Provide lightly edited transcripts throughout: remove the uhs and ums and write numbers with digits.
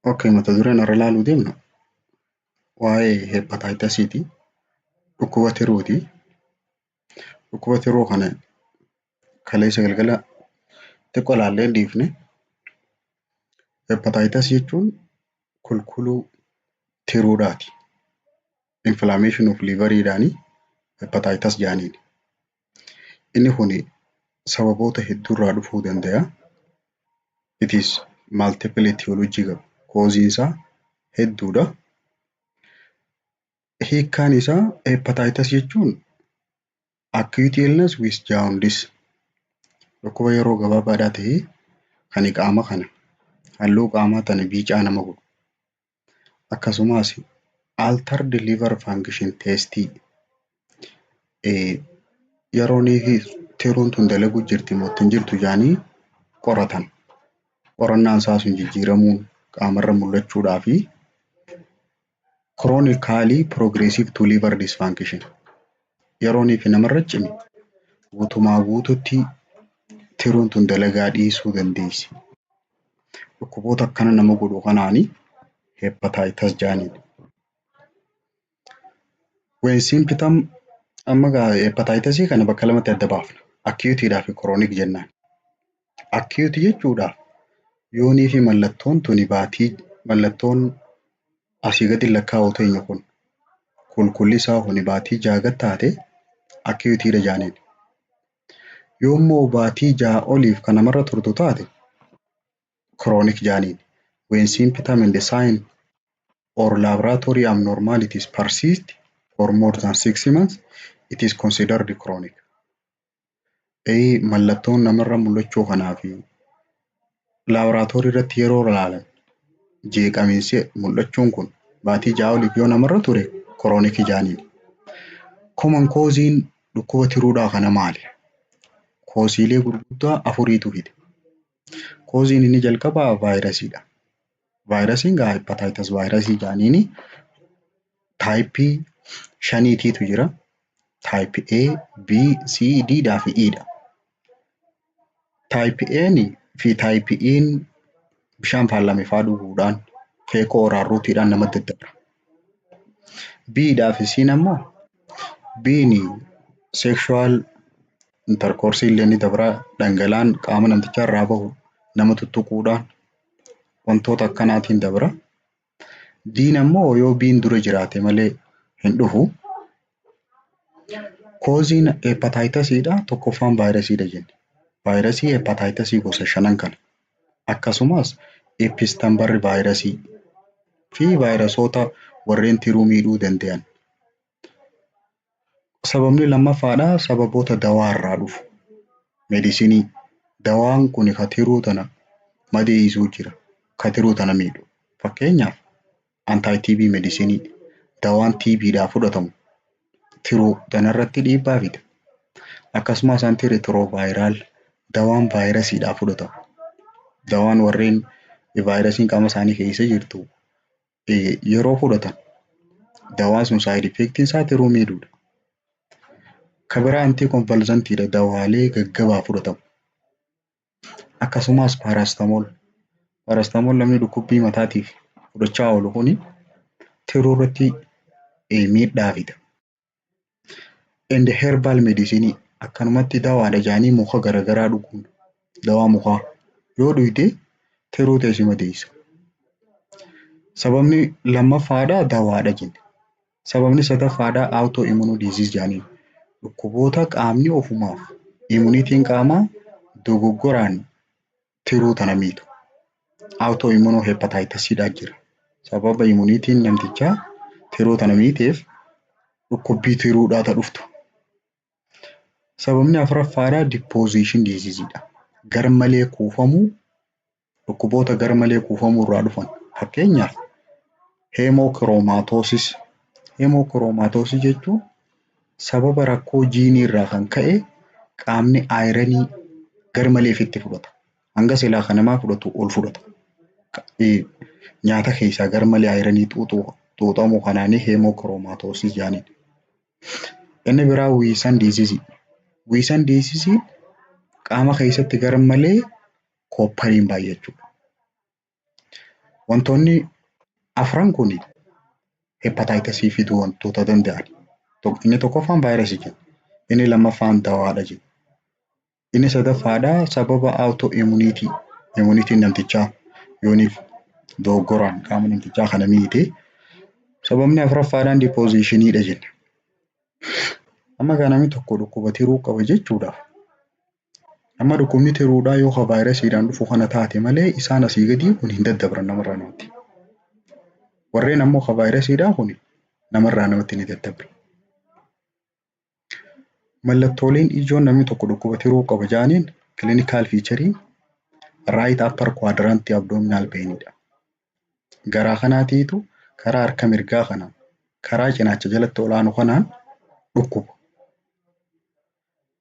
Okay, mata dureen har'a ilaaluu deemnu waa'ee hepatitisiiti. Dhukkuba tiruuti. Dhukkuba tiruu kana kaleessa galgala xiqqoo ilaallee hin dhiifne. Hepatitis jechuun kulkuluu tiruudhaati. Inflammation of liveriidhaani hepatitis jedhaniin. Inni kun sababoota hedduurraa dhufuu danda'a. It is multiple etiology qaba. Causeiin isaa hedduudha. Hiikkaan isaa hepatitis jechuun acute illness with jaundice, dhukkuba yeroo gabaabaadhaa ta'ee kan qaama kana halluu qaamaa tana biicaa nama godhu. Akkasumas altered liver function test, yeroonii tiruun tun dalaguu jirti moo hin jirtu jedhanii qoratan. Qorannaan isaa sun jijjiiramuun qaamarra mul'achuudhaa fi chronically progressive to liver dysfunction, yeroonii fi namarra cime guutumaa guututti tiruun tun dalagaa dhiisuu dandeessi. Dhukkuboota akkana nama godhu kanaani hepatitis jedhaniin. When symptom, amma gaa hepatitisii kana bakka lamatti adda baafna. Acute fi chronic jennaan. Acute jechuudha yoonii fi mallattoon tuni baatii mallattoon asii gadi lakkaa'u teenya kun kulkulli isaa kun baatii 6 gad taate acute dha jedhaniin. Yoommoo baatii 6 oliif kan namarra turtu taate chronic jedhaniin. When symptom and the sign or laboratory abnormalities persist for more than 6 months, it is considered chronic. Mallattoon namarra mul'achuu kanaa fi laaboraatoorii irratti yeroo ilaalan jeeqamiinsi mul'achuun kun baatii 6 oliif yoo namarra ture chronic jedhaniin. Common causeiin dhukkuba tiruudhaa kana maali? Causeiilee gurguddaa afuriitu fide. Causeiin inni jalqabaa vaayirasiidha. Vaayirasiin gaa hepatitis vaayirasii jedhaniini type shaniitiitu jira. Type A, B, C, D dhaa fi E dha. Type A'n fi type E'n bishaan faalame faa dhuguudhaan, fecal oral routeiidhaan namatti daddabra. B dhaa fi C'n ammoo B'n sexual intercourse illee ni dabra, dhangala'aan qaama namtichaa irraa bahu nama tuttuquudhaan, wantoota akkanaatiin dabra. D'n ammoo yoo B'n dura jiraate malee hin dhufu. Causeiin hepatitisiidha tokkoffaan vaayirasiidha jenne. Vaayirasii hepatitisii gosa shanan kana. Akkasumas Epstein-Barr vaayirasii fi vaayirasoota warreen tiruu miidhuu danda'an. Sababni lammaffaadha sababoota dawaa irraa dhufu. Medicine, dawaan kun ka tiruu tana madeessuu jira. Ka tiruu tana miidhu. Fakkeenyaaf anti-TB medicine, dawaan TBdhaaf fudhatamu tiruu tanarratti dhiibbaa fida. Akkasumas antiretroviral, dawaan vaayirasiidhaaf fudhatamu. Dawaan warreen vaayirasiin qaama isaanii keessa jirtu yeroo fudhatan dawaan sun side effectiin isaa tiruu miidhuudha. Ka biraa anticonvulsantiidha, dawaalee gaggabaa fudhatamu. Akkasumas paracetamol. Paracetamol namni dhukkubbii mataatiif fudhachaa oolu kuni tiruu irratti miidhaa fida. And herbal medicine, akkanumatti dawaadha jedhanii muka garaagaraa dhuguun, dawaa mukaa yoo dhugde tiruu ta'e si madeessa. Sababni lammaffaadhaa dawaadha jenne. Sababni sadaffaadhaa autoimmune disease jedhaniin. Dhukkuboota qaamni ofumaaf immunityiin qaamaa dogoggoraan tiruu tana miitu. Autoimmune hepatitisiidhaa jira. Sababa immunityiin namtichaa tiruu tana miiteef dhukkubbii tiruudhaa ta dhuftu. Sababni afuraffaadhaa deposition diseaseidha. Garmalee kuufamuu, dhukkuboota garmalee kuufamuu irraa dhufan. Fakkeenyaaf hemochromatosis. Hemochromatosis jechuun sababa rakkoo jiinii irraa kan ka'e qaamni iron garmalee ofitti fudhata. Hanga silaa kan namaa fudhatu ol fudhata. Nyaata keessaa garmalee iron xuuxamuu kanaanii hemochromatosis jedhaniin. Inni biraa Wilson disease. Wilson disease qaama keessatti garmalee copperiin baay'achuudha. Wantoonni afran kun hepatitisii fiduu wantoota danda'an. Inni tokkoffaan vaayirasii jenna. Inni lammaffaan dawaadha jenna. Inni sadaffaadha sababa autoimmunity, immunityn namtichaa yooniif dogoggoraan qaama namtichaa kana miite. Sababni afuraffaadhaan depositioniidha jenna. Amma egaa namni tokko dhukkuba tiruu qaba jechuudhaaf, amma dhukkubni tiruudhaa yoo ka vaayirasiidhaan dhufu kana taate malee, isaan asii gadii kun hin daddabran namarraa namatti. Warreen ammoo ka vaayirasiidhaa kun namarraa namatti ni daddabra. Mallattooleen ijoon namni tokko dhukkuba tiruu qaba jedhaniin, clinical featureiin, right upper quadrant abdominal painidha. Garaa kanaatiitu karaa harka mirgaa kana karaa cinaacha jalatti olaanu kanaan dhukkuba.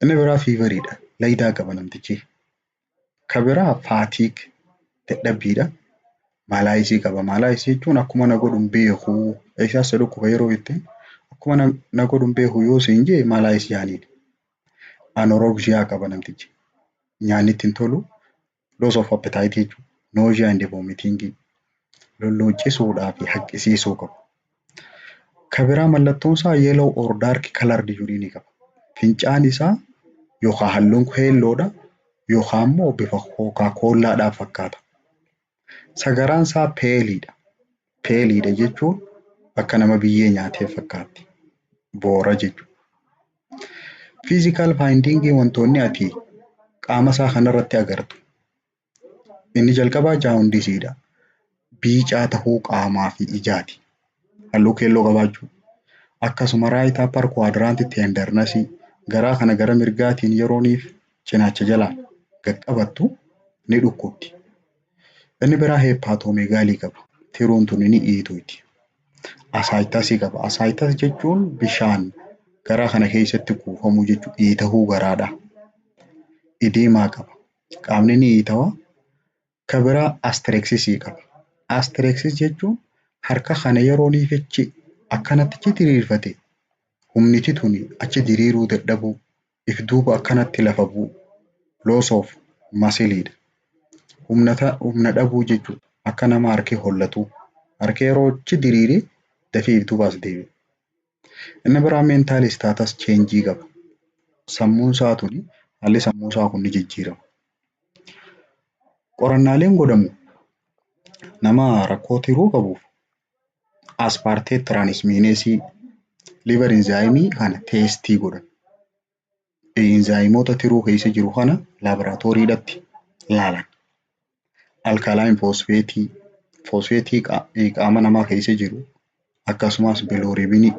Inni biraa feveriidha. Layidaa qaba namtichi. Ka biraa fatigue, dadhabbiidha. Malaise qaba. Malaise jechuun akkuma na godhu hin beeku. Eessaas dhukkuba yeroo itti akkuma na godhu hin beeku yoo siin jee malaise jedhaniin. Anorexia qaba namtichi. Nyaanni itti hin tolu. Loss of appetite jechuudha. Nausea and vomiting. Lolloocisuudhaa fi haqqisiisuu qaba. Ka biraa mallattoon isaa yellow or dark colored urine qaba. Fincaan isaa yookaan halluun keelloodha yookaan immoo bifa Coca-Colaadhaan fakkaata. Sagaraan isaa paleiidha. Paleiidha jechuun akka nama biyyee nyaatee fakkaatti. Boora jechuudha. Physical findingii, wantoonni ati qaama isaa kanarratti agartu. Inni jalqabaa jaundiceiidha. Biicaa tahuu qaamaa fi ijaati. Halluu keelloo qabaachuu. Akkasuma right upper quadrant tenderness, garaa kana gara mirgaatiin yerooniif cinaacha jalaan qaqqabattu ni dhukkubdi. Inni biraa hepatomegaly qaba. Tiruun tun ni iituuti. Ascitesii qaba. Ascites jechuun bishaan garaa kana keessatti kuufamuu jechuudha. Iitahuu garaadha. Edema qaba. Qaamni ni iitawa. Ka biraa asterixisii qaba. Asterixis jechuun harka kana yeroo achi akkanatti achi diriirfate humniti tuni achi diriiruu dadhabuu, if duuba akkanatti lafa bu'u, loss of muscleiidha. Humna dhabuu jechuudha. Akka nama harki hollatu. Harki yeroo achi diriire dafee if duuba as deebi'a. Inni biraa mental status change qaba. Sammuun isaa tuni, haalli sammuu isaa kun ni jijjiirama. Qorannaaleen godhamu nama rakkoo tiruu qabuuf aspartate transaminase, liver enzyme kana testii godhan. Enzymoota tiruu keessa jiru kana laaboraatooriidhatti laalan. Alkaline phosphateii, phosphateii qaama namaa keessa jiru, akkasumas bilirubinii.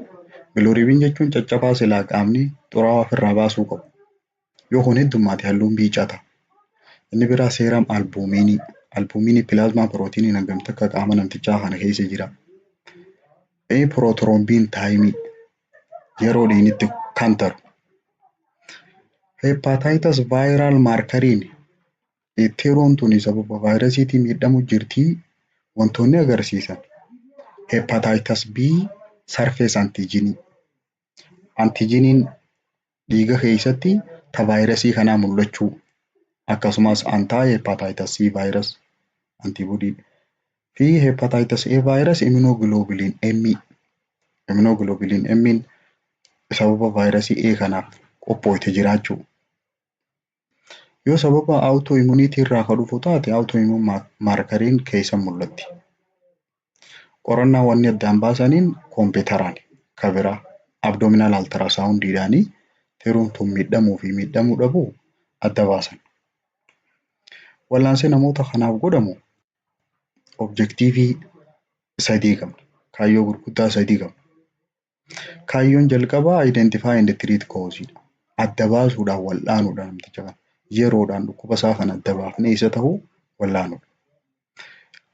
Bilirubin jechuun caccabaa silaa qaamni xuraawaa ofirraa baasuu qabu. Yoo kun heddummaate halluun biicaa ta'a. Inni biraa serum albuminii. Albuminii plasma proteiniin hangam takka qaama namtichaa kana keessa jira. Prothrombin timeii, yeroo dhiigni kan taru. Hepatitis viral markeriin, tiruun tuni sababa vaayirasiitiin miidhamuu jirtii wantoonni agarsiisan hepatitis B surface antigenii. Antigeniin dhiiga keessatti ta vaayirasii kanaa mul'achuu, akkasumas anti hepatitis C virus antibody fi hepatitis A virus immunoglobulin M. Immunoglobulin M sababa vaayirasii A kanaaf qophooyte jiraachuu. Yoo sababa autoimmunity irraa ka dhufu taate, autoimmune markeriin keessa mul'atti. Qorannaa wanni addaan baasaniin kompiitaraan, ka biraa abdominal ultrasoundiidhaanii tiruun tun miidhamuu fi miidhamuu dhabuu adda baasan. Wallaansi namoota kanaaf godhamu objectiveii sadii qabna. Kaayyoo gurguddaa sadii qabna. Kaayyoon jalqabaa identify and treat cause dha. Adda baasuudhaan wal'aanuudha namticha kana. Yeroodhaan dhukkuba isaa kana adda baafnee isa ta'uu wal'aanuudha.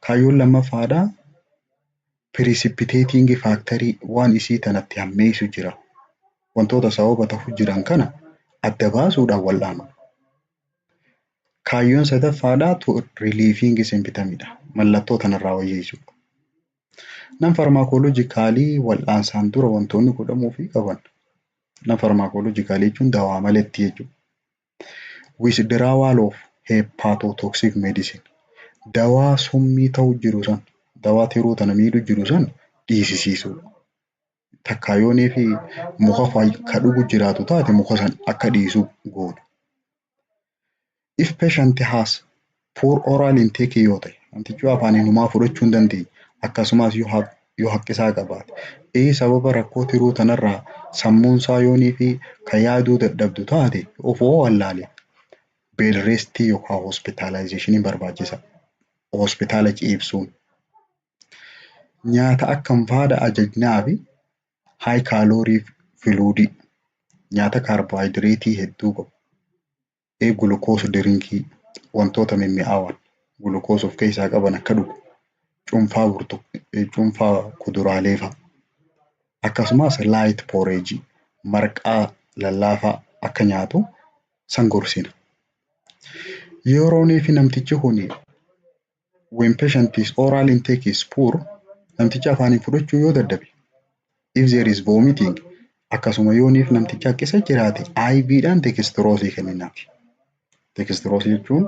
Kaayyoon lammaffaadhaa precipitating factorii, waan isii tanatti hammeessu jira. Wantoota sababa ta'uu jiran kana adda baasuudhaan wal'aanuudha. Kaayyoon sadaffaadhaa to relieving symptomidha. Mallattoo tanarraa wayyeessuudha. Non pharmacologicalii wal'aansaan dura wantoonni godhamuufii qaban, non pharmacologicalii jechuun dawaa maletti jechuudha. Withdrawal of hepatotoxic medicine. Dawaa summii ta'u jiru san Dawaa tiruu tana miidhu jiru san dhiisisiisuudha. Takkaa yoonii fi muka ka dhugu jiraatu taate, muka san akka dhiisu goona. If patient has poor oral intake yoo ta'e, namtichi afaaniin homaa fudhachuu hin dandeenye, akkasumas yoo haqqisaa qabaate, sababa rakkoo tiruu tanarraa sammuun isaa yoonii fi ka yaaduu dadhabdu taate, of wallaale, bed rest yookaan hospitalization barbaachisa. Hospitaala ciibsuun. Nyaata akkam faadha ajajnaa fi high calorie fluid, nyaata kaarboohayidireetii hedduu qabu. Glucose drink, wantoota mimmi'aawan glucose of keessaa qaban akka dhugu, cuunfaa kuduraalee fa'a. Akkasumas light porridge, marqaa lallaafaa akka nyaatu san gorsina. Yeroonii fi namtichi kun when patient is oral intake is poor, namtichi afaaniin fudhachuu yoo dadhabe, if there is vomiting, akkasuma yooniif namtichi haqqisa jiraate, IVdhaan dextrose kenninaaf. Dextrose jechuun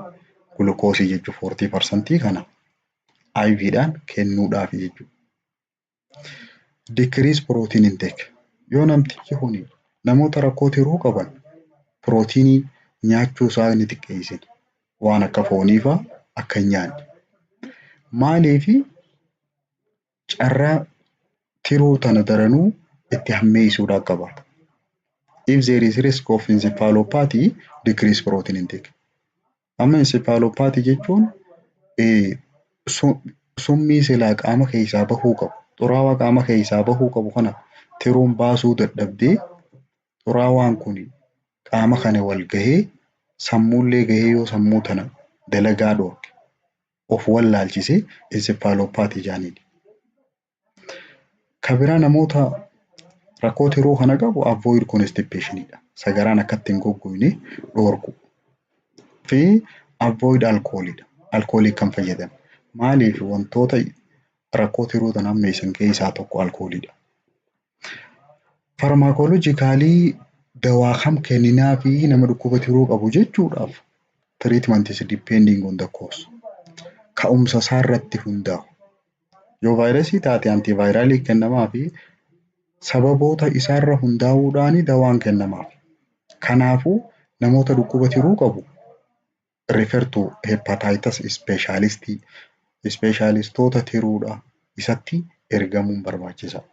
gulukoosii jechuun 40% kana IVdhaan kennuudhaaf jechuudha. Decrease protein intake, yoo namtichi kun namoota rakkoo tiruu qaban pirootiinii nyaachuu isaa ni xiqqeessina. Waan akka foonii fa'aa akka hin nyaanne. Maaliifi? Carraa tiruu tana daranuu itti hammeessuudhaaf qabaata. If there is risk of encephalopathy, decrease protein intake. Amma encephalopathy jechuun summii silaa qaama keessaa bahuu qabu, xuraawaa qaama keessaa bahuu qabu kana tiruun baasuu dadhabdee, xuraawaan kun qaama kana wal gahee sammuullee gahee, yoo sammuu tana dalagaa dhoorke, of wallaalchisee, encephalopathy jedhaniin. Ka biraa namoota rakkoo tiruu kana qabu avoid constipation dha. Sagaraan akka itti hin goggogne dhoorku. Fi avoid alcoholidha. Alkoolii kan fayyadamu. Maaliif? Wantoota rakkoo tiruu tana hammeessan keessaa tokko alkooliidha. Pharmacological dawaa kam kenninaa fi nama dhukkuba tiruu qabu jechuudhaaf, treatment is depending on the cause. Ka'umsa isaa irratti hundaa'u. Yoo vaayirasii taate antiviral kennamaa fi sababoota isaarra hundaa'uudhaan dawaan kennamaaf. Kanaafuu namoota dhukkuba tiruu qabu refer to hepatitis specialist, ispeeshaalistoota tiruudha isatti ergamuun barbaachisaadha.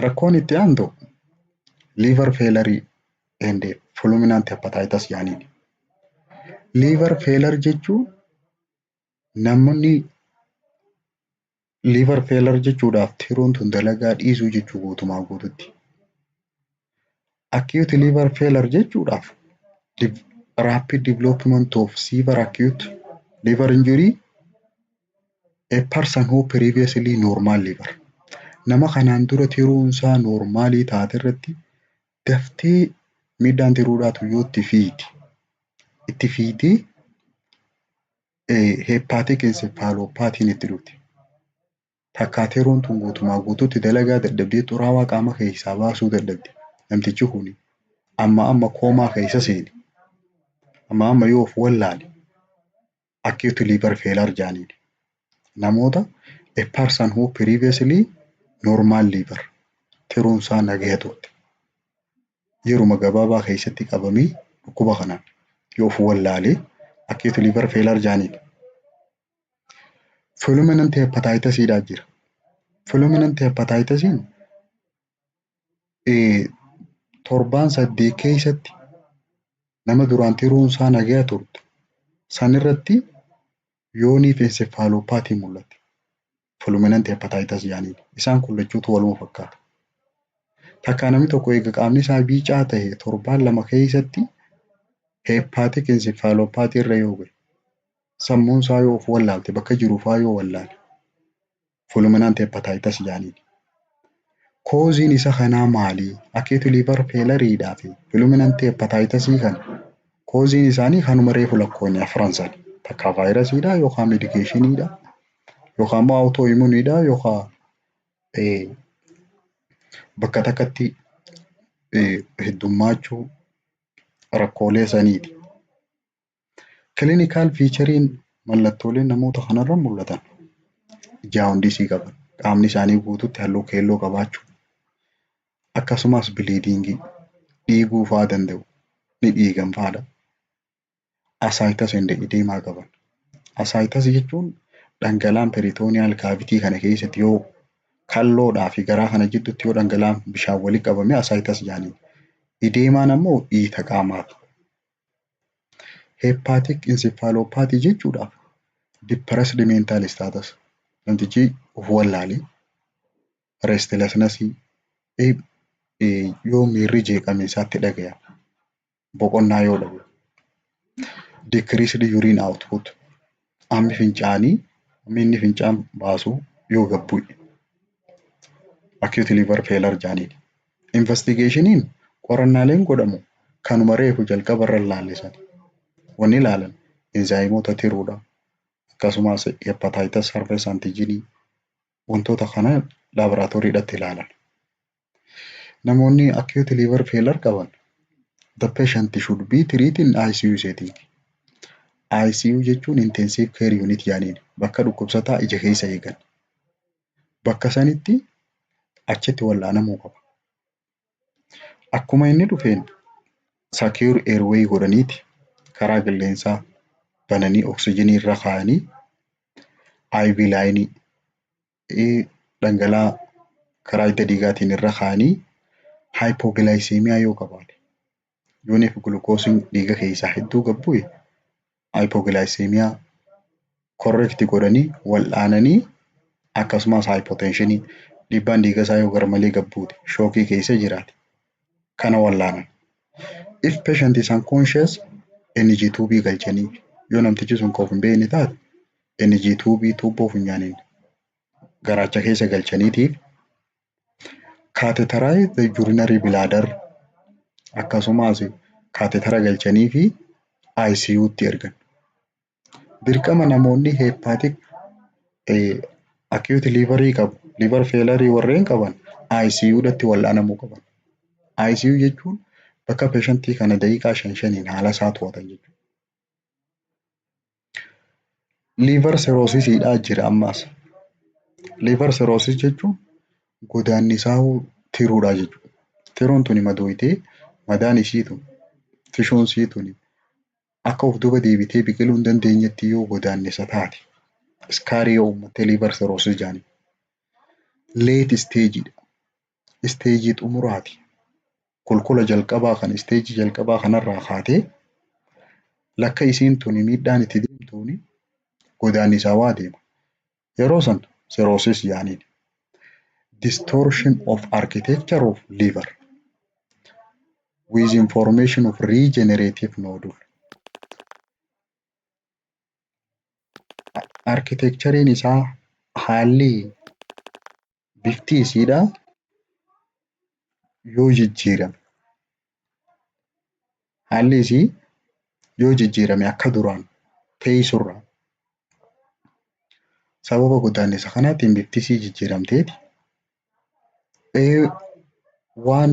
Rakkoon itti aantu liver failure and fulminant hepatitis jedhaniini. Liver failure jechuun, namni liver failure jechuudhaaf tiruun tun dalagaa dhiisuu jechuu guutumaa guututti. Acute liver failure jechuudhaaf rapid development of severe acute liver injury, a person who previously normal liver. Nama kanaan dura tiruun isaa noormaalii taate irratti daftee miidhaan tiruudhaatu yoo itti fiiti itti fiitee hepatic encephalopathyn itti dhufte. Takkaa tiruun tun guutumaa guututti dalagaa dadhabdee xuraawaa qaama keessaa baasuu dadhabde. Namtichi kun amma amma koomaa keessa seene. Amma amma yoo of wallaale acute liver failure jedhaniin. Namoota a person who previously normal liver, tiruun isaa nagaya turte. Yeruma gabaabaa keessatti qabamee dhukkuba kanaan yoo of wallaalee acute liver failure jedhaniin. Fulminant hepatitis jira. Fulminant hepatitisiin torbaan 8 keessatti nama duraan tiruun isaa nagaya turte sanirratti yooniif encephalopathyn mul'ate. Fulminant hepatitis jedhaniin. Isaan kun lachuutu waluma fakkaata. Takkaa namni tokko eega qaamni isaa biicaa ta'e torbaan 2 keessatti hepatic encephalopathy irra yoo gahe, sammuun isaa yoo of wallaalte, bakka jiru faa yoo wallaale, fulminant hepatitis jedhaniin. Causeiin isa kanaa maali? Acute liver failureidhaa fi fulminant hepatitis kana causeiin isaanii kanuma reefu lakkoofne afran sana. Takkaa vaayirasiidha yookaan medicationiidha yookaan immoo autoimmuneiidha yookaan bakka takkatti heddummaachuu rakkoolee saniiti. Clinical featureiin Mallattooleen namoota kanarra mul'atan jaundice qaban, qaamni isaanii guututti halluu keelloo qabaachuu, akkasumas bleeding, dhiiguu fa'aa danda'u, ni dhiigan fa'aadha. Ascites and edema qaban. Ascites jechuun dhangala'aan peritoneal cavity kana keessatti yoo kalloodhaa fi garaa kana jidduutti yoo dhangala'aan bishaan walitti qabame ascites jedhaniin. Edemaan ammoo dhiita qaamaati. Hepatic encephalopathy jechuudhaaf depressed mental status, namtichi of wallaalee, restlessness, yoo miirri jeeqame isaatti dhagayama, boqonnaa yoo dhabu, decreased urine output, hammi fincaanii, hammi inni fincaan baasu yoo gad bu'e, acute liver failure jedhaniin. Investigationiin qorannaaleen godhamu kanuma reefu jalqaba irra ilaalle. Wanni ilaalan enzymoota tiruudha. Akkasumas hepatitis surface antigen, wantoota kana laaboraatooriidhaatti ilaalan. Namoonni acute liver failure qaban, the patient should be treated in ICU setting. ICU jechuun intensive care unit jedhaniin, bakka dhukkubsataa ija keessa eegan. Bakka sanitti achitti wal'aanamuu qaba. Akkuma inni dhufeen secure airway godhaniiti karaa qilleensaa bananii oksijiinii irra kaa'anii, IV line, dhangala'aa karaa hidda dhiigaatiin irra kaa'anii, hypoglycemia yoo qabaate, yooniif glucoseiin dhiiga keessaa hedduu gad bu'e, hypoglycemia correct godhanii wal'aananii, akkasumas hypotension, dhiibbaan dhiiga isaa yoo garmalee gad buute, shockii keessa jiraate, kana wallaanan. If patient is unconscious, NG tube galchanii, yoo namtichi sun kan of hin beekne taate, NG tube, tuubboo funyaaniin garaacha keessa galchaniitiif, catheterize the urinary bladder, akkasumas catheter galchanii fi ICU'tti ergan. Dirqama namoonni hepatic acute liverii qabu, liver failure warreen qaban, ICU'dhatti wal'aanamuu qaban. ICU jechuun bakka patientii kana daqiiqaa shan shaniin haala isaa to'atan jechuudha. Liver cirrhosisiidhaa jira ammas. Liver cirrhosis jechuun godaannisaa tiruudha jechuudha. Tiruun tuni madooyitee, madaan ishii tun, tishuun isii tuni akka of duuba deebitee biqiluu hin dandeenyetti yoo godaannisa taate, scarii yoo uummatte, liver cirrhosis jedhani. Late stageiidha. Stageii xumuraati. Kulkula jalqabaa kan stageii jalqabaa kanarraa kaatee lakka isiin tuni miidhaan itti deemtuuni godaannisaa waa deema. Yeroo san cirrhosis jedhaniin. Distortion of architecture of liver with information of regenerative nodule. Architecturein isaa, haalli bifti isiidhaa yoo jijjiirame, haalli isii yoo jijjiirame, akka duraan teessurraa sababa godaannisa kanaatiin bifti isii jijjiiramteeti waan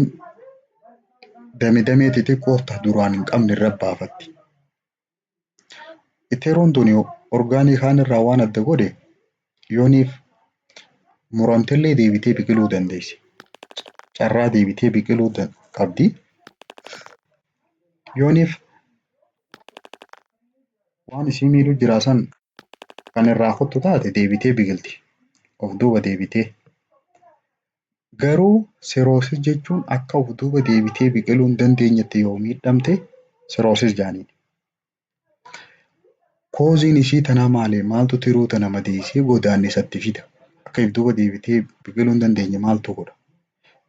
dame damee xixiqqoo ta duraan hin qabne irra baafatti. Tiruun tuni organii kaan irraa waan adda godhe, yooniif muramtellee deebitee biqiluu dandeessi. Carraa deebitee biqiluu qabdi. Yooniif waan isii miidhu jira san kan irraa kuttu taate, deebitee biqilti. Of duuba deebitee. Garuu cirrhosis jechuun akka of duuba deebitee biqiluu hin dandeenyetti yoo miidhamte, cirrhosis jedhaniin. Causeiin ishii tanaa maali? Maaltu tiruu tana madeessee godaannisatti fida? Akka if duuba deebitee biqiluu hin dandeenye maaltu godha?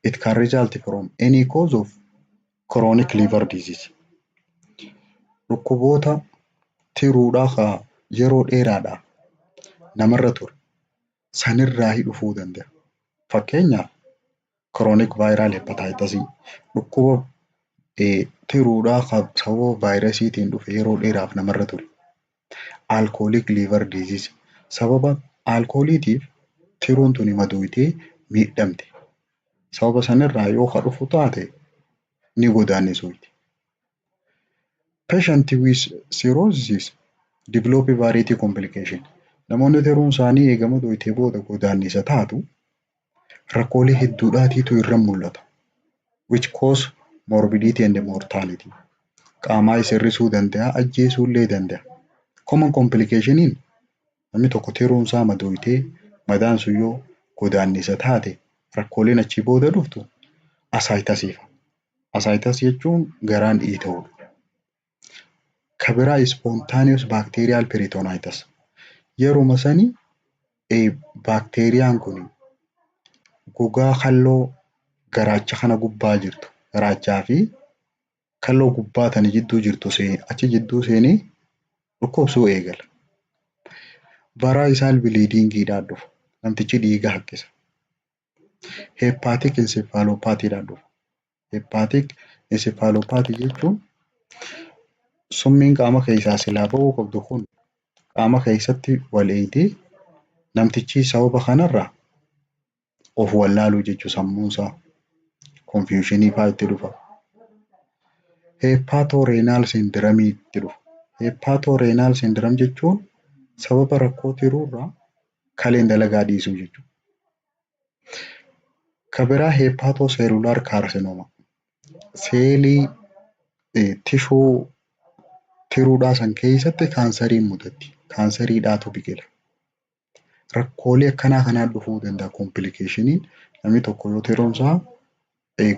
It can result from any cause of chronic liver disease. Dhukkuboota tiruudhaa ka yeroo dheeraadhaaf namarra ture sanirraa dhufuu danda'a. Fakkeenyaaf, chronic viral hepatitis, dhukkuba tiruudhaa kan sababa vaayirasiitiin dhufe yeroo dheeraaf namarra ture. Alcoholic liver disease, sababa alkooliitiif tiruun tuni madooyitee miidhamte. Sababa sanirraa yoo ka dhufu taate, ni godaannisuuti. Patient with cirrhosis Develop variety complication. Namoonni tiruun isaanii eega madooytee booda godaannisa taatu rakkoolee hedduudhaatiitu irra mul'ata. Which cause morbidity and mortality. Qaamaa isa hir'isuu danda'a, ajjeesuu illee danda'a. Common complicationiin namni tokko tiruun isaa madooytee madaan sun yoo godaannisa taate rakkooleen achii booda dhuftu ascitesiifa. Ascites jechuun garaan dhiita'uudha. Ka biraa spontaneous bacterial peritonitis. Yeruma sani baakteeriyaan kun gogaa kalloo garaacha kana gubbaa jirtu, garaachaa fi kalloo gubbaa tana jidduu jirtu, achi jidduu seenee dhukkubsuu eegala. Variceal bleedingiidhaan dhufa. Namtichi dhiiga haqqisa. Hepatic encephalopathydhaan dhufa. Hepatic encephalopathy jechuun summiin qaama keessaa silaa ba'uu qabdu kun qaama keessatti wal eegdee namtichi sababa kanarraa of wallaaluu jechuu, sammuunsaa confusionii fa'aa itti dhufa. Hepatorenal syndrome itti dhufa. Hepatorenal syndrome jechuun sababa rakkoo tiruurraa kaleen dalagaa dhiisuu jechuudha. Ka biraa hepatocellular carcinoma. Seelii tissue tiruudhaa san keessatti kaansariin mudatti. Kaansariidhaatu biqila. Rakkoolee akkanaa kanaan dhufuu danda'a complicationiin namni tokko yoo tiruun isaa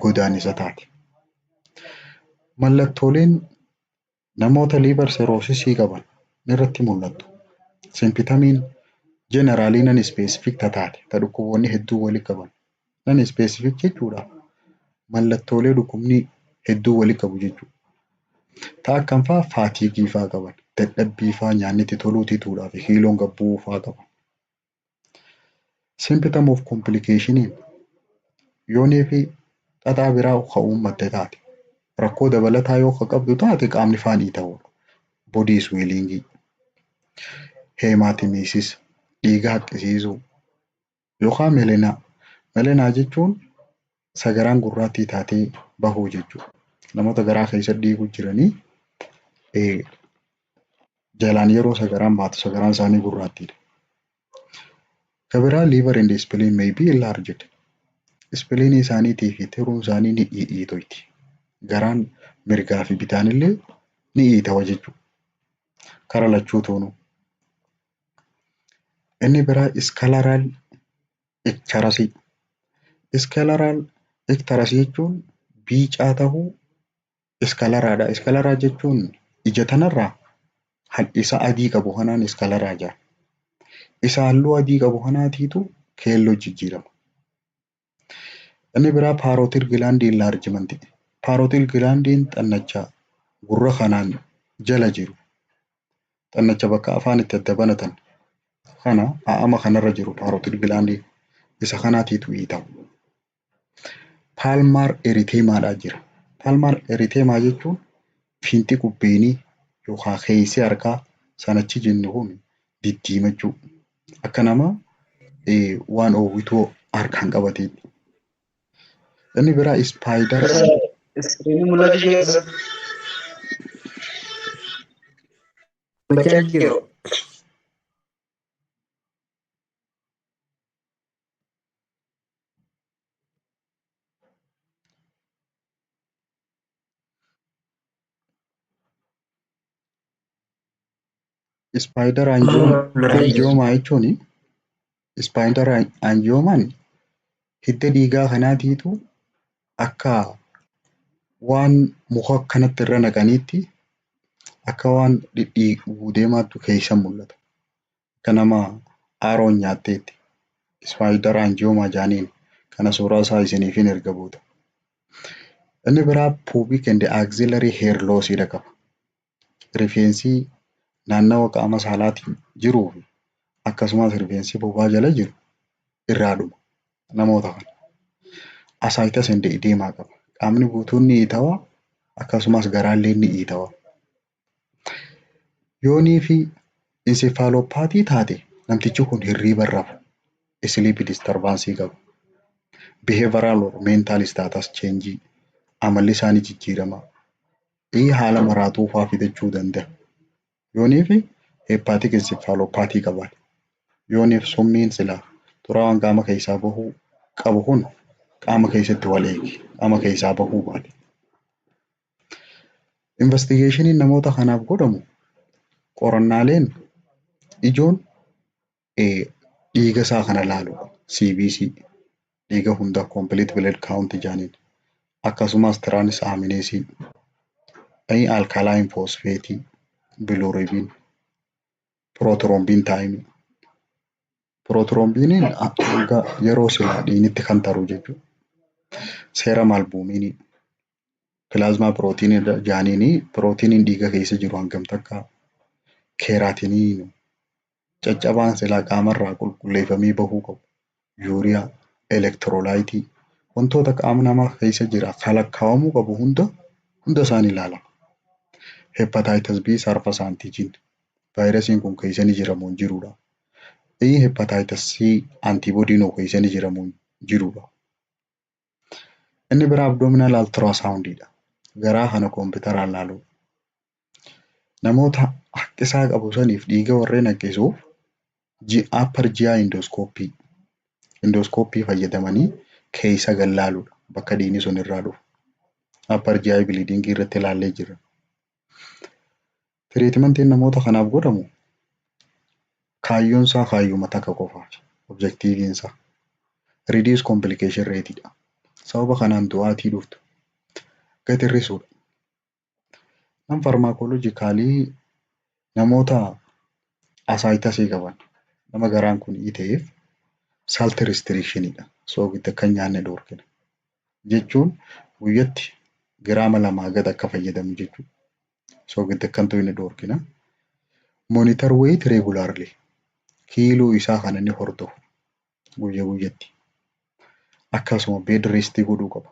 godaannisa taate. Mallattooleen namoota liver cirrhosisii qaban irratti mul'attu. Symptomiin generalii non specific taate, ta dhukkuboonni hedduu walitti qaban. Non specific jechuudha, mallattoolee dhukkubni hedduu walitti qabu jechuudha. Ta akkam fa'aa? Fatigueii fa'aa qaban, dadhabbii fa'aa, nyaanni itti toluu diduu fi kiiloon gad bu'uu fa'aa qaban. Symptom of complicationiin yoonii fi xaxaa biraa ka uummatte taate, rakkoo dabalataa yoo ka qabdu taate, qaamni faan dhiita'uudha. Body swellingii, hematemesis, dhiiga haqqisiisuu yookaan melena. Melena jechuun sagaraan gurraattii taatee bahuu jechuudha. Namoota garaa keessa dhiigu jiranii jalaan yeroo sagaraan baatu sagaraan isaanii gurraattiidha. Ka biraa liver and spleen may be enlarged. Spleenii isaaniitii fi tiruun isaanii ni dhiitoyti. Garaan mirgaa fi bitaanillee ni dhiitawa jechuudha. Kara lachuu toonu. Inni biraa scleral icterusii. Scleral icterus jechuun biicaa tahuu scleraadha. Sclera jechuun ija tanarraa isa adii qabu kanaan sclera jedhama. Isa halluu adii qabu kanaatiitu keelloo jijjiirama. Inni biraa parotid glandii enlargementii. Parotid glandiin xannacha gurra kanaan jala jiru. Xannacha bakka afaan itti adda banatan kana haama kanarra jiru, parotid glandiin isa kanaatiitu hiitama. Palmar erythemaadhaa jira. Palmar erythema jechuun fiinxi qubbeenii yookaan keessi harkaa sanachi jennu kun diddiimachuu, akka nama waan oowwituu harkaan qabateetti. Inni biraa spider Screenii mul'atu jira. Bachaa jiru. Spider angioma jechuun, spider angiomaan hidda dhiigaa kanaatiitu akka waan muka akkanatti irra naqaniitti, akka waan dhidhiiguu deemaatu keessa mul'ata. Akka nama aaroon nyaatteetti. Spider angioma jaaniin kana suuraa isaa isiniifin erga booda. Inni biraa pubic and axillary hair loss qaba. Rifeensi naannawa qaama saalaatiin jiruu fi akkasumas rifeensi bobaa jala jiru irraa dhuma namoota kana. Ascites and edema qaba. Qaamni guutuun ni dhiitawaa, akkasumas garaallee ni dhiitawaa. Yoonii fi encephalopathy taate namtichi kun hirriiba hin rafu. Sleep disturbance qaba. Behavioral or mental status change, amalli isaanii jijjiirama. Haala maraatuu fa'aa fidachuu danda'a. Yoonii fi Hepatic encephalopathy qaban. Yooniif summiin silaa xuraawaan qaama keessaa bahuu qabu kun qaama keessatti wal eegi. Qaama keessaa bahuu baate. Investigationiin namoota kanaaf godhamu, qorannaaleen ijoon, dhiiga isaa kana ilaaluudha. CBC, dhiiga hunda, complete blood count jedhaniin. Akkasumas transaminase, alkaline phosphate, bilirubin, prothrombin time. Prothrombiniin hanga yeroo silaa dhiignitti kan taru jechuudha. Serum albuminii, plasma proteinii jedhaniini, pirootiiniin dhiiga keessa jiru hangam takka, creatinine, caccabaan silaa qaamarraa qulqulleeffamee bahuu qabu, urea, electrolyteii, wantoota qaama namaa keessa jira kan lakkaa'amuu qabu hunda hunda isaanii ilaalama. Hepatitis B surface antigen, vaayirasiin kun keessa ni jira moo hin jirudha. Hepatitis C antibodyn keessa ni jira moo hin jirudha. Inni biraa abdominal ultrasoundiidha. Garaa kana kompiitaraan ilaaluu. Namoota haqqisaa qabu saniif, dhiiga warreen haqqisuuf, upper GI endoscopy. Endoscopy fayyadamanii keessa gad laaluudha, bakka dhiigni sun irraa dhufu. Upper GI bleeding irratti ilaallee jirra. Treatmentiin namoota kanaaf godhamu kaayyoon isaa kaayyuma takka qofaaf. Objectiveiin isaa reduce complication rate dha. Sababa kanaan du'aatii dhuftu gad hir'isuudha. Non pharmacologicalii, namoota ascitesii qaban, nama garaan kun ta'eef, salt restrictionidha. Soogidda akka hin nyaanne dhoorkina. Jechuun guyyatti giraama 2 gad akka fayyadamu jechuudha. Soogidda akka hin tuqne dhoorkina. Monitor weight regularly. Kiiloo isaa kan inni hordofu guyya guyyatti. Akkasuma bed rest godhuu qaba.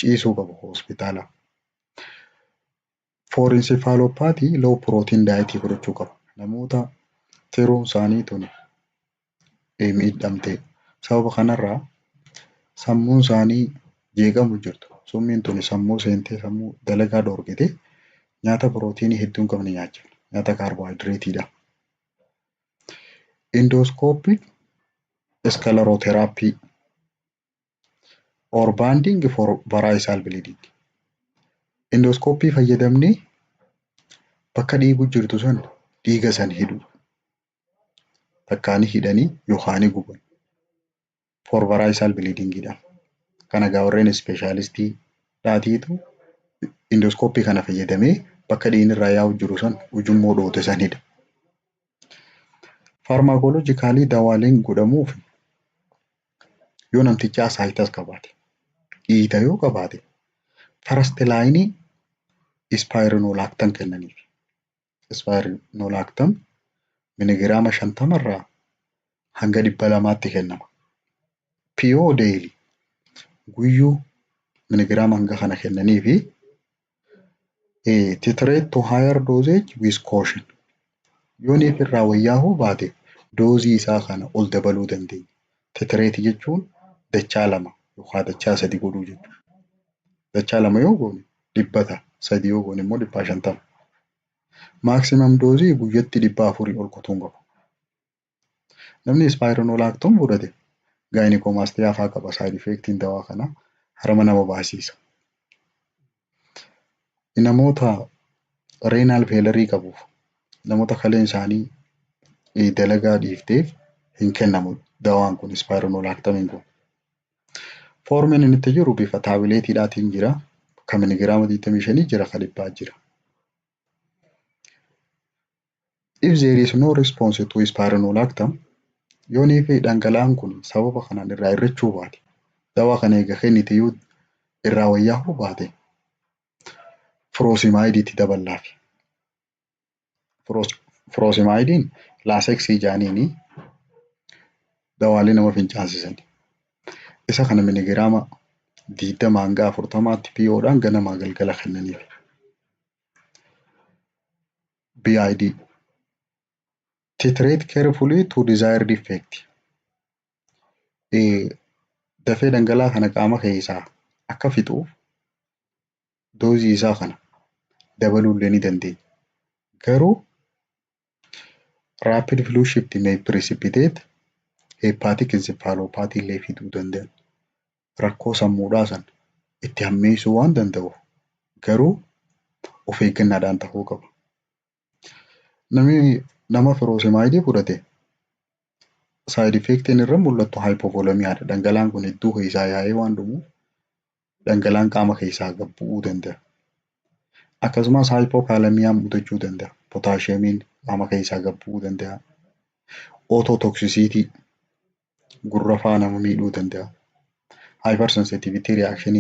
Ciisuu qaba hospitaala. For encephalopathy, low protein diet fudhachuu qaba. Namoota tiruun isaanii tun miidhamte, sababa kanarraa sammuun isaanii jeeqamu jirtu. Summiin tun sammuu seentee sammuu dalagaa dhoorkite, nyaata pirootiinii hedduu hin qabne nyaachifna. Nyaata kaarboohayidireetiidha. Endoscopic sclerotherapy or banding for variceal bleeding. Endoscopy fayyadamnee bakka dhiigu jirtu san dhiiga san hidhu. Takkaani hidhanii yookaan guban. For variceal bleeding dha. Kana egaa warreen specialistii dhaatiitu endoscopy kana fayyadamee bakka dhiigni irraa yaa'u jiru san, ujummoo dhoote san hidha. Pharmacologicalii dawaaleen godhamuuf, yoo namtichi ascites qabaate, dhiita yoo qabaate, first lineii spironolactone kennaniif. Spironolactone miligiraama 50rraa hanga 200tti kennama. PO daily, guyyuu miligiraama hanga kana kennanii fi titrate to higher dosage with caution. Yoo niif irraa wayyaa'uu baate, doozii isaa kana ol dabaluu dandeenya. Titrate jechuun dachaa lama yookaan dachaa sadi godhuu jechuudha. Dachaa lama yoo goone 100 ta'a. Sadi yoo goone immoo 150. Maximum doozii guyyatti 400 ol kutuu hin qabu. Namni spironolactone fudhate gynecomastia fa'aa qaba. Side effectiin dawaa kanaa harma nama baasiisa. Namoota renal failure qabuuf, namoota kaleen isaanii dalagaa dhiifteef hin kennamu dawaan kun, spironolactoneiin kun. Formiin inni itti jiru bifa tabletiidhaatiin jira. Kan miligiraama 25 jira, kan 100 jira. If there is no response to spironolactone, yoonii fi dhangala'aan kun sababa kanaan irraa hir'achuu baate, dawaa kana eega kennite yoo irraa wayyaa'uu baate, furosemideiitti daballaaf. Furosemideiin Lasixii jaaniini, dawaalee nama fincaansisan. Isa kana miligiraama 20 hanga 40tti POdhaan ganamaa galgala kennaniif. BID. Titrate carefully to desired effect. Dafee dhangala'aa kana qaama keessaa akka fixuuf doozii isaa kana dabaluu illee ni dandeenya. Garuu Rapid fluid shift may precipitate hepatic encephalopathy illee fiduu danda'a. Rakkoo sammuudhaa san itti hammeessuu waan danda'uuf garuu of eeggannaadhaan ta'uu qaba. Namni nama furosemide fudhate side effectiin irra mul'attu hypovolemiadha. Dhangala'aan kun hedduu keessaa yaa'ee waan dhumuuf dhangala'aan qaama keessaa gad bu'uu danda'a. Akkasumas hypokalemiaan mudachuu danda'a. Potassiumiin qaama keessaa gad bu'uu danda'a. Ototoxicity, gurra faa nama miidhuu danda'a. Hypersensitivity reaction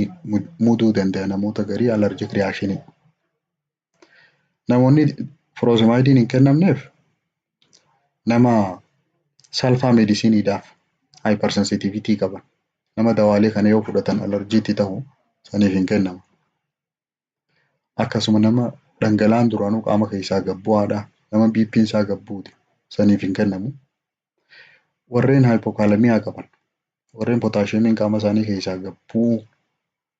muduu danda'a namoota garii, allergic reaction. Namoonni furosemideiin hin kennamneef nama sulfa medicineiidhaaf hypersensitivity qaban. Nama dawaalee kana yoo fudhatan allergyitti ta'u saniif hin kennamu. Akkasuma nama dhangala'aan duraanuu qaama keessaa gad bu'aadha. Nama BP'n isaa gad buute saniif hin kennamu. Warreen hypokalemia qaban, warreen potassiumiin qaama isaanii keessaa gad bu'uu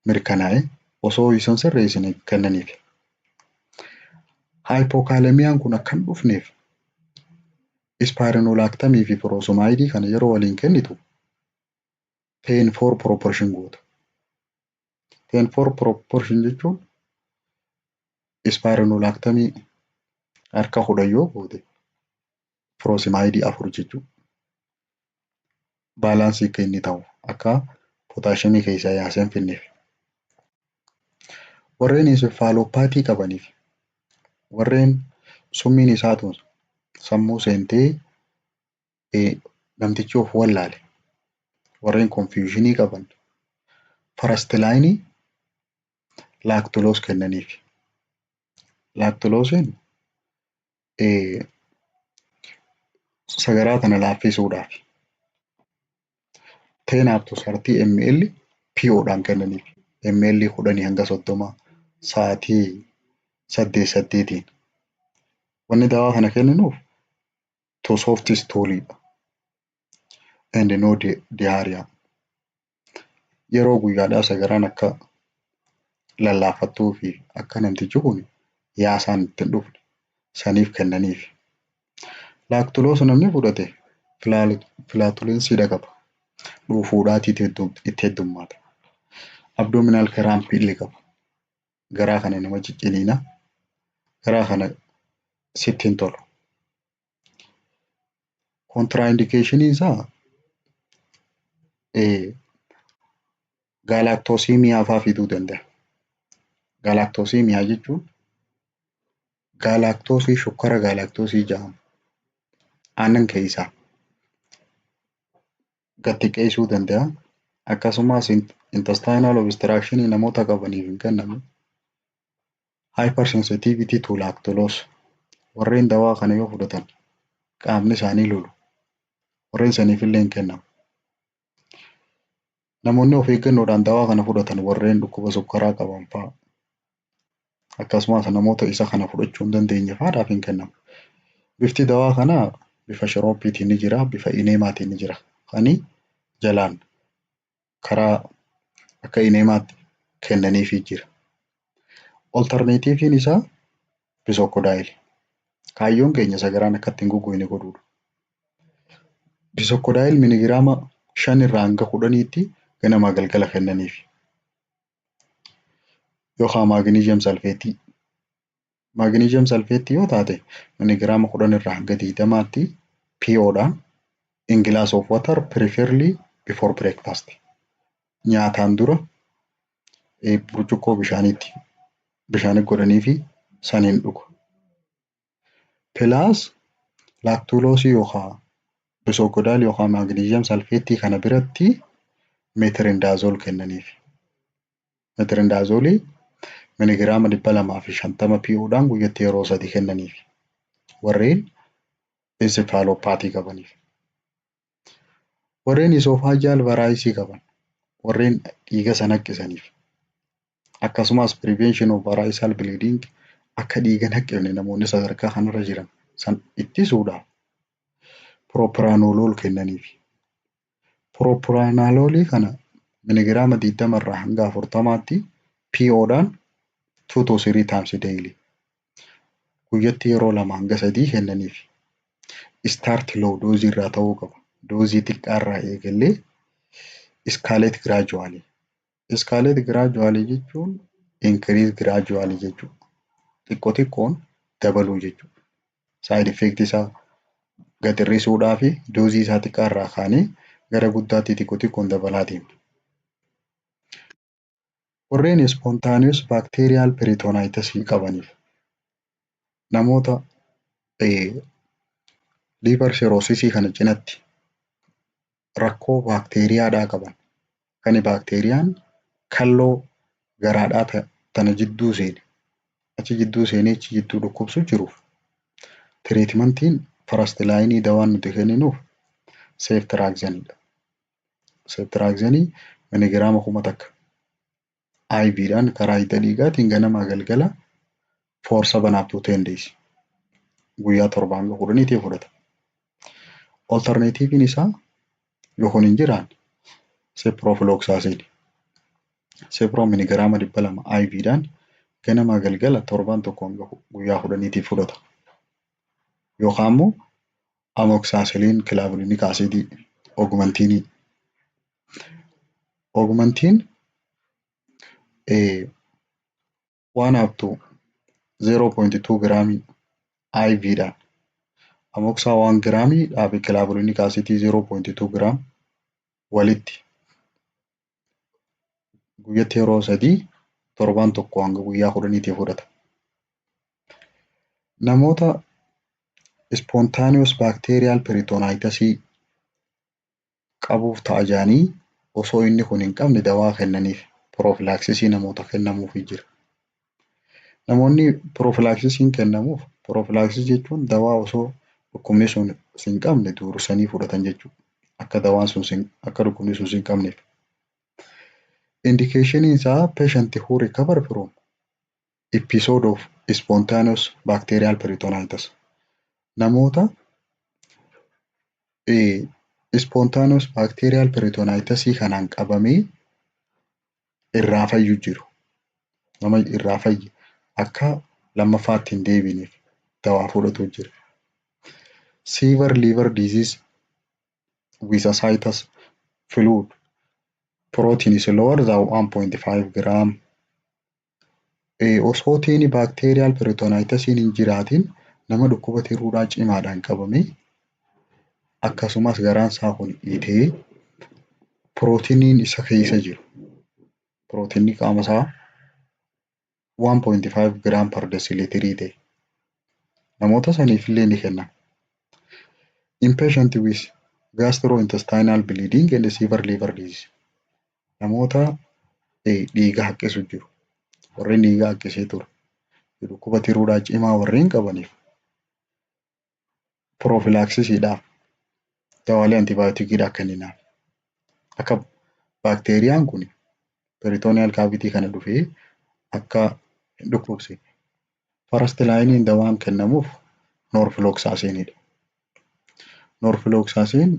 mirkanaa'e osoo isaan sirreessine kennaniif. Hypokalemiaan kun akka hin dhufneef spironolactamii fi furosemide kana yeroo waliin kennitu 10:4 proportion goota. 10:4 proportion jechuun spironolactamii harka 10 yoo goote furosemide 4 jechuudha. Balanceii akka inni ta'u, akka potassiumii keessaa yaasee hin finneef. Warreen encephalopathy qabaniif, warreen summiin isaatu sammuu seentee namtichi of wallaale, warreen confusionii qaban first lineii lactulose kennaniif. Lactuloseiin sagaraa kana laaffisuudhaaf 10 up to 30 ml PO'dhaan kennaniif. ml 10 hanga 30 sa'aatii saddeet saddeetiin. Wanni dawaa kana kenninuuf to soft stoolidha. And no diarrhea. Yeroo guyyaadhaa sagaraan akka lallaafattuu fi akka namtichi kun yaasaan itti hin dhufne saniif kennaniif. Lactulose namni fudhate flatulenceiidha qaba. Dhuufuudhaatiitu itti heddummaata. Abdominal crampii illee qaba. Garaa kana nama cicciniina. Garaa kana sitti hin tolu. Contraindicationiin isaa galactosemia fa'aa fiduu danda'a. Galactosemia jechuun galactoseii, shukkara galactoseii jedhamu aannan keessaa gad xiqqeessuu danda'a. Akkasumas intestinal obstruction namoota qabaniif hin kennamu. Hypersensitivity to lactulose, warreen dawaa kana yoo fudhatan qaamni isaanii lolu, warreen saniif illee hin kennamu. Namoonni of eeggannoodhaan dawaa kana fudhatan warreen dhukkuba sukkaraa qaban fa'a. Akkasumas namoota isa kana fudhachuu hin dandeenye fa'aadhaaf hin kennamu. Bifti dawaa kanaa bifa syrupiitiin ni jira, bifa enemaatiin ni jira. Kani jalaan karaa akka enemaatti kennaniifii jira. Alternativeiin isaa bisacodyl. Kaayyoon keenya sagaraan akka ittiin goggogne godhuudha. Bisacodyl miligiraama 5 irraa hanga 10tti ganamaa galgala kennaniif. Yookaan magnesium sulfateii. Magnesium sulfateii yoo taate miligiraama 10 irraa hanga 20tti PO'dhaan in glass of water, preferably before breakfast. Nyaataan dura burcuqqoo bishaaniitti bishaanii godhanii fi saniin dhugu. Plus lactuloseii yookaan bisacodyl yookaan magnesium sulfateii kana biratti metronidazole kennaniif. Metronidazoleii miligiraama 250 PO'dhaan guyyatti yeroo sadi kennaniif. Warreen encephalopathy qabaniif. Warreen esophageal varices qaban, warreen dhiiga sana haqqisaniif, akkasumas prevention of variceal bleeding, akka dhiiga hin haqqifne namoonni sadarkaa kanarra jiran san ittisuudhaaf propranolol kennaniif. Propranololii kana miligiraama 20 irraa hanga 40tti PO'dhaan 2 to 3 times daily. Guyyatti yeroo lama hanga sadii kennaniif. Start low dose irraa ta'uu qaba. Doozii xiqqaa irraa eegallee escalate gradually. Escalate gradually jechuun increase gradually jechuudha. Xiqqoo xiqqoon dabaluu jechuudha. Side effect isaa gad hir'isuudhaa fi doozii isaa xiqqaa irraa kaanee gara guddaatti xiqqoo xiqqoon dabalaa deemna. Warreen spontaneous bacterial peritonitis qabaniif, namoota liver cirrhosis kana cinatti rakkoo baakteeriyaadhaa qaban, kan baakteeriyaan kalloo garaadhaa tana jidduu seene, achi jidduu seenee achi jidduu dhukkubsu jiruuf, treatmentiin first line dawaan nuti kenninuuf ceftriaxoneiidha. Ceftriaxoneii miligiraama 1000 IVdhaan karaa hidda dhiigaatiin ganamaa galgala for 7 up to 10 days, guyyaa 7 hanga 10tiif fudhata. Alternativeiin isaa yoo kun hin jiraanne ciprofloxacin. Cipro miligiraama 200 IVdhaan ganamaa galgala torban 1 hanga guyyaa 10tiif fudhata. Yookaan immoo amoxicillin clavulanic acidii, Augmentinii. Augmentin 1 up to 0.2 giraamii IVdhaan amoxa 1 giraamii fi clavulanic acidii 0.2 gram walitti guyyatti yeroo 3 torban 1 hanga guyyaa 10tiif fudhata. Namoota spontaneous bacterial peritonitis qabuuf ta'a jedhanii osoo inni kun hin qabne dawaa kennaniif, prophylaxisii namoota kennamuufii jira. Namoonni prophylaxisiin kennamuuf, prophylaxisii jechuun dawaa osoo dhukkubni sun si hin qabne dursanii fudhatan jechuudha. Akka dawaan sun akka dhukkubni sun si hin qabneef. Indicationiin isaa patient who recover from episode of spontaneous bacterial peritonitis. Namoota spontaneous bacterial peritonitis kanaan qabamee irraa fayyu jiru. Nama irraa fayye akka lammaffaatti hin deebineef dawaa fudhatu jira. Severe liver disease with ascites fluid protein is lower than 1.5 gram. Osoo tiini bacterial peritonitis hin jiraatin nama dhukkuba tiruudhaa cimaadhaan qabamee akkasumas garaan isaa kun dhiitee pirootiiniin isa keessa jiru, pirootiinni qaama isaa 1.5 gram per deciliterii ta'e, namoota saniif illee ni kennama. In patient with gastrointestinal bleeding and severe liver disease. Namoota dhiiga haqqisu jiru. Warreen dhiiga haqqisee ture. Dhukkuba tiruudhaa cimaa warreen qabaniif prophylaxisiidhaaf dawaalee antibioticiidhaa kenninaaf. Akka baakteeriyaan kun peritoneal cavity kana dhufee akka hin dhukkubsine. First lineiin dawaan kennamuuf norfloxacinidha. Norfloxacin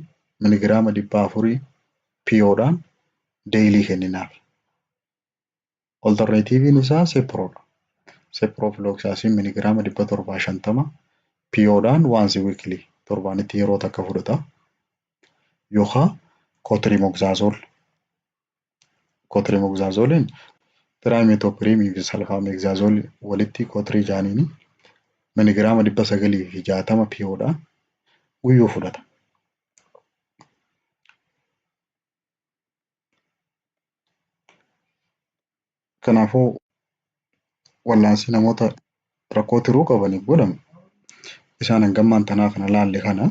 miligiraama 400 POdhaan daily kenninaaf. Alternativeiin isaa ciprodha. Ciprofloxacin miligiraama 750 POdhaan once weekly, torbaanitti yeroo takka fudhata. Yookaan cotrimoxazole. Cotrimoxazoleiin trimethoprimii fi sulfamethoxazole walitti cotri jaaniini miligiraama 960 POdhaan guyyuu fudhata. Kanaafuu wallaansi namoota rakkoo tiruu qabaniif godhamu isaan hangammaan tanaa kana laalle kana.